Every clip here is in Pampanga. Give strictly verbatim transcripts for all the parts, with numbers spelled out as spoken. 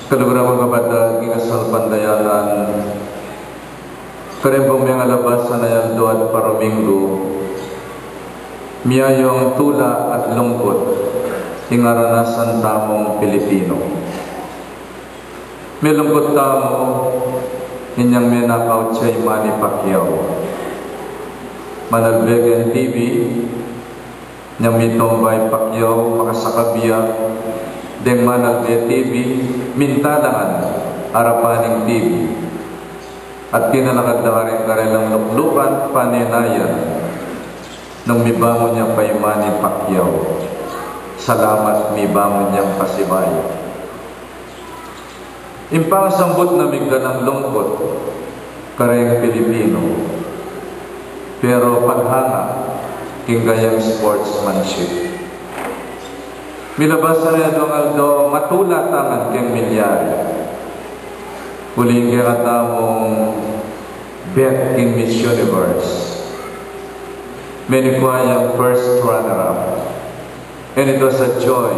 Kaluguran kung kapatad, king kasalpantayanan, kareng pung mengalabasan a aldo at paruminggu, miyayung tula at lungkut ing aranasan tamung Pilipino. Melungkut tamu inyang menakautsa i Manny Pacquiao. Manalbe keng T V, inyang mitumba i Pacquiao, makasakabya deng manalbe T V, mintalangan arapan ning T V. At kinalakad da karin karelang luklukan, panenayan, nung mibangun ya pa i Manny Pacquiao. Salamat, mibangun yang pasibayu. Ing pangasambut na migdalang lungkut kareng Pilipino, pero panghanga king kayang sportsmanship. Milabasan ne adwang aldo, matula tamu keng milyari. Uling kekatamung bet king Miss Universe, menikwa yang first runner-up. And it was a joy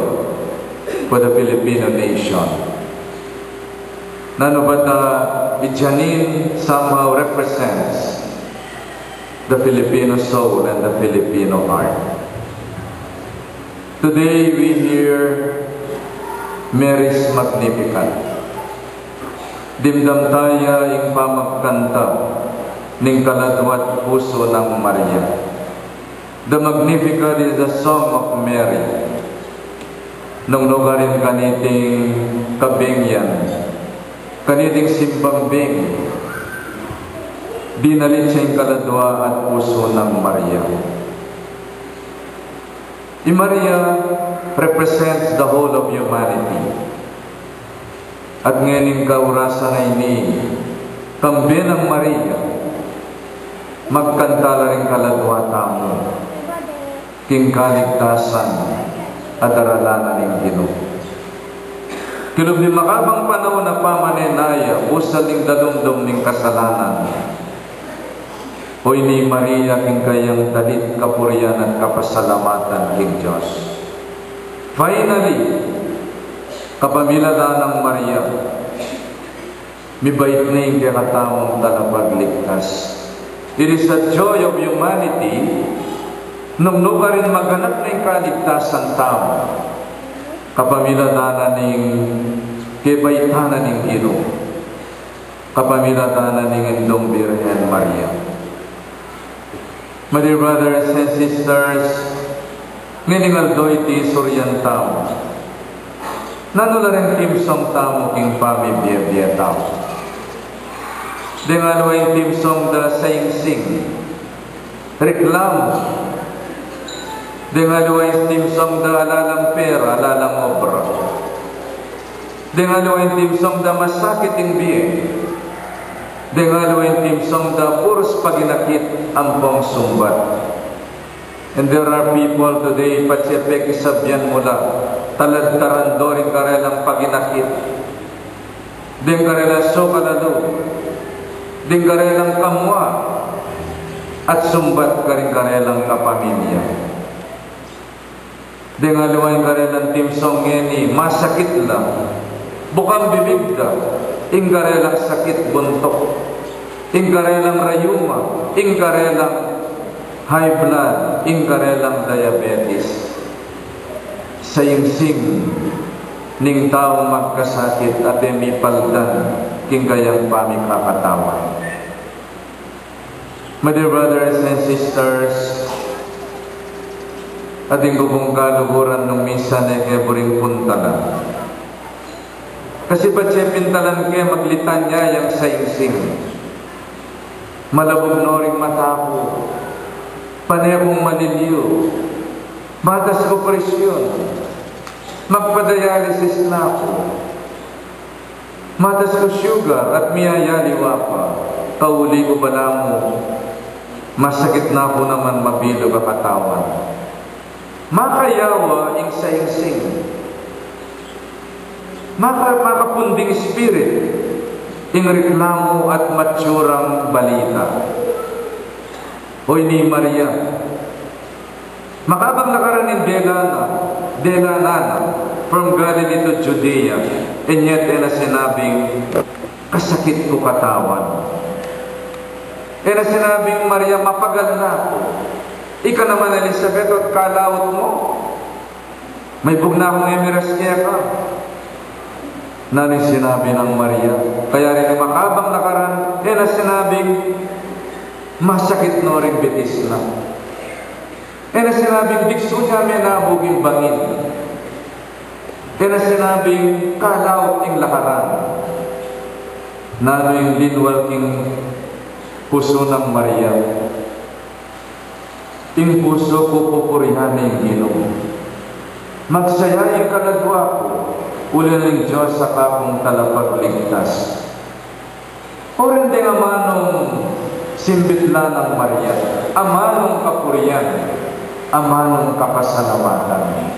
for the Filipino nation. Nanu bat, uh, i Janine somehow represents the Filipino soul and the Filipino heart. Today we hear Mary's Magnificat. Dimdam taya ing pamagkanta ning kaladwa't pusu nang Maria. The Magnificat is the song of Mary. Nung nukarin kaniting kabeng yan, kaniting simbang beng, dinalit ya ing kaladwa at pusu nang Maria. I Maria represents the whole of humanity. At ngening kaurasan a ini, kambe nang Maria, magkanta la ring kaladwa tamu king kaligtasan a daralan na ning Ginu. Kilub ning makabang panaun a pamanenaya, busal ning dalumdum ning kasalanan, o ini i Maria king kayang dalit kapurian at kapasalamatan king Dios. Finally, kapamilatan nang Maria, mibait ne ing kekatamung talapagligtas. It is a joy of humanity nung nukarin maganap ne ing kaligtasan tamu kapamilatan na ning kebaitan na ning Ginu, kapamilatan na ning Indung Birhen Maria. My dear brothers and sisters, ngening aldo iti surian tamu. Nanu la ring theme song tamu king pamibie-bie tamu? Deng aliwa ing theme song da Sing Sing, reklamu. Deng aliwa ing theme song da alalang pera, alalang obra. Deng aliwa ing theme song da masakit ing bie. Deng aliwa ing theme song da puros paginakit ampong sumbat. And there are people today, patse pekisabian mu la, taladtaran do ring karelang paginakit, deng karelang sokalalu, deng karelang kamua, at sumbat karing karelang kapamilya. Deng aliwa ing karelang theme song ngeni, masakit la, bukang bibig da, ing karelang sakit buntuk, ing karelang rayuma, ing karelang high blood, ing karelang diabetes. Sing sing ning taung magkasakit at e mipaldan king kayang pamikakatawan. My dear brothers and sisters, atin ku pung kaluguran nung minsan e ke buring puntalan. Kasi patse pintalan ke maglitanya yang sing sing. Malabug no ring mata ku, pane kung maliliu, matas ku presyun, magpa-dialysis na ku. Matas ku sugar at miyayaliwa pa, kauli ku balamu, masakit na ku naman mabilug a katawan. Makayawa ing sing sing. Maka-, makapunding spirit ing reklamu at matsurang balita. O ini Maria, makabang nakaran ing dela na, dela na na, From Galilee to Judea, and yet, e na sinabing, "Kasakit ku katawan." E na sinabing, "Maria, mapagal na ku." Ika naman, Elizabeth, o, kalaut mu, maibug na kung e miras keka. Nanu ing sinabi nang Maria? Kaya ring makabang lakaran, e na sinabing, "Masakit no ring bitis na." E na sinabing, "Diksu ne me nabug ing bangin." E na sinabing, "Kalaut ing lakaran." Nanu ing linwal king pusu nang Maria? "Ing pusu ku pupurian ne ing Ginu. Magsaya ing kaladua ku, uli na ning Dios a kakung Talapagligtas." O, rin deng amanung simbit la nang Maria, amanung kapurian, amanung kapasalamatan.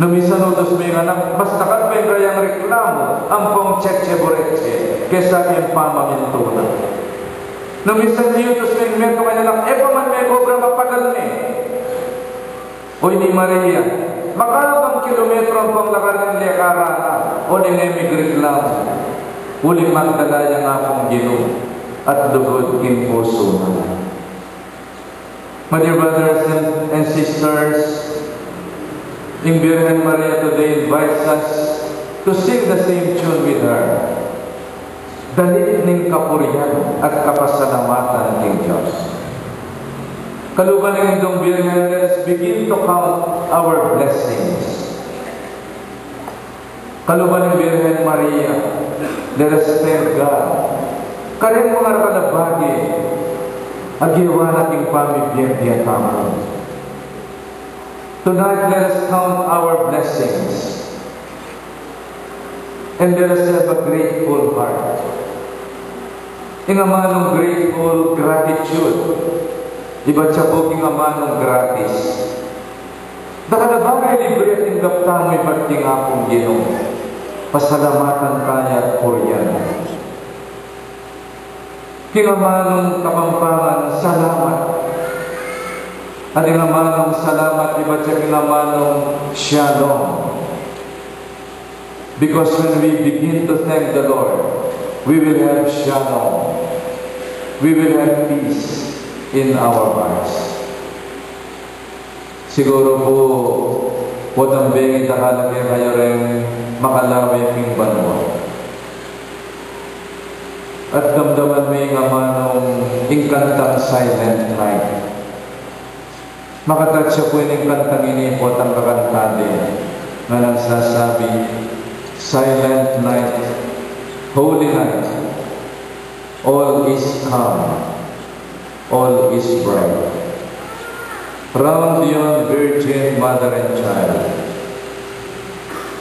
Nung minsan utus me ing anak, mas dakal pa ing kayang reklamu ampong tsetse buretsi kesa king pamamintunan. Nung minsan miyutus me ing metung a anak, e pa man me kobra, mapagal ne. O, ini Maria, makabang kilometro ampong lakar ning lekaran na, o, deng e migreklamu, uling magdala ya ing Apung Ginu at lugud king pusu na. My dear brothers and, and sisters, ing Birhen Maria today invites us to sing the same tune with her. Dalit ning kapurian at kapasalamatan king Dios. Kaluban ning Indung Birhen, let us begin to count our blessings. Kaluban ning Birhen Maria, let us thank God kareng mangarapat a bage a gewa na king pamibie-bie tamu. Tonight, let us count our blessings and let us have a grateful heart. Ing amanung grateful, gratitude, ibat ya pu king amanung gratis. Dakal a bage libre a tinggap tamu ibat king Apung Ginu, pasalamatan taya at purian. King amanung Kapampangan, salamat. At ing amanung salamat, ibat ya king amanung shalom. Because when we begin to thank the Lord, we will have shalom. We will have peace in our hearts. Siguru pu, potang bengi dakal a kekayu reng makalawe king banua at damdaman me ing amanung ing kantang Silent Night. Makatatsa pu ining kantang ini, potang kakanta de ngan sasabi, "Silent night, holy night, all is calm, all is bright. Round yon Virgin Mother and Child,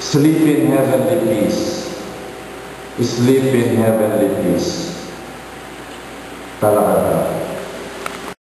sleep in heavenly peace, sleep in heavenly peace." Talakad na.